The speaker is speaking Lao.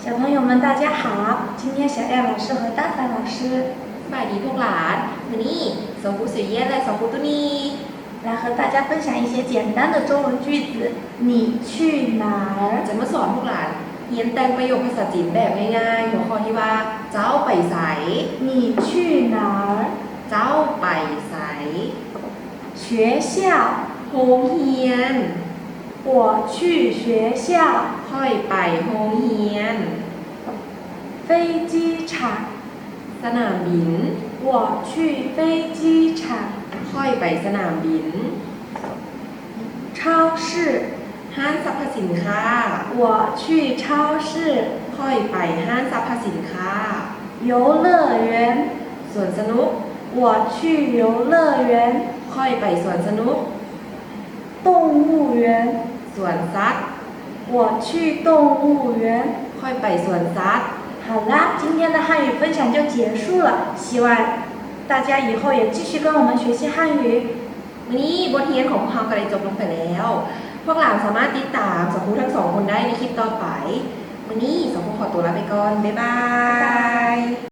小朋友们，大家好！今天小燕老师和大凡老师 ສະບາຍດີພວກຫຼານ. ມື້ນີ້ ສອງຄູເສຍແຍນ ແລະ ສອງຄູຕູນີ່ 来和大家分享一些简单的中文句子。你去哪儿？ ຈະມາສອນພວກຫຼານ ຮຽນແຕ່ງປະໂຫຍກພາສາຈີນແບບງ່າຍໆ ຫົວຂໍ້ທີ່ວ່າ ເຈົ້າໄປໃສ? 你去哪儿？ ເຈົ້າໄປໃສ? 学校 ໂຮງຮຽນ. 我去学校. ຂ້ອຍໄປໂຮງຮຽນ. 飞机场. ສະໜາມບິນ. 我去飞机场. ຂ້ອຍໄປສະໜາມບິນ. 超市. ຮ້ານສັບພະສິນຄ້າ. 我去超市. ຂ້ອຍໄປຮ້ານສັບພະສິນຄ້າ. 游乐园. ສວນສະໜຸກ. 我去游乐园. ຂ້ອຍໄປສວນສະໜຸກ. 动物园. ສວນສັດ. 我去动物园. ຂ້ອຍໄປສວນສັດ. 好啦，今天的汉语分享就结束了，希望大家以后也继续跟我们学习汉语。 ມື້ນີ້ບົດຮຽນຂອງພວກເຮົາກໍໄດ້ຈົບລົງໄປແລ້ວ. ພວກຫຼານສາມາດຕິດຕາມສອງຄູທັງສອງຄົນໄດ້ໃນຄລິບຕໍ່ໄປ. ມື້ນີ້ສອງຄູຂໍຕົວລາໄປກ່ອນ. ບາຍບາຍ.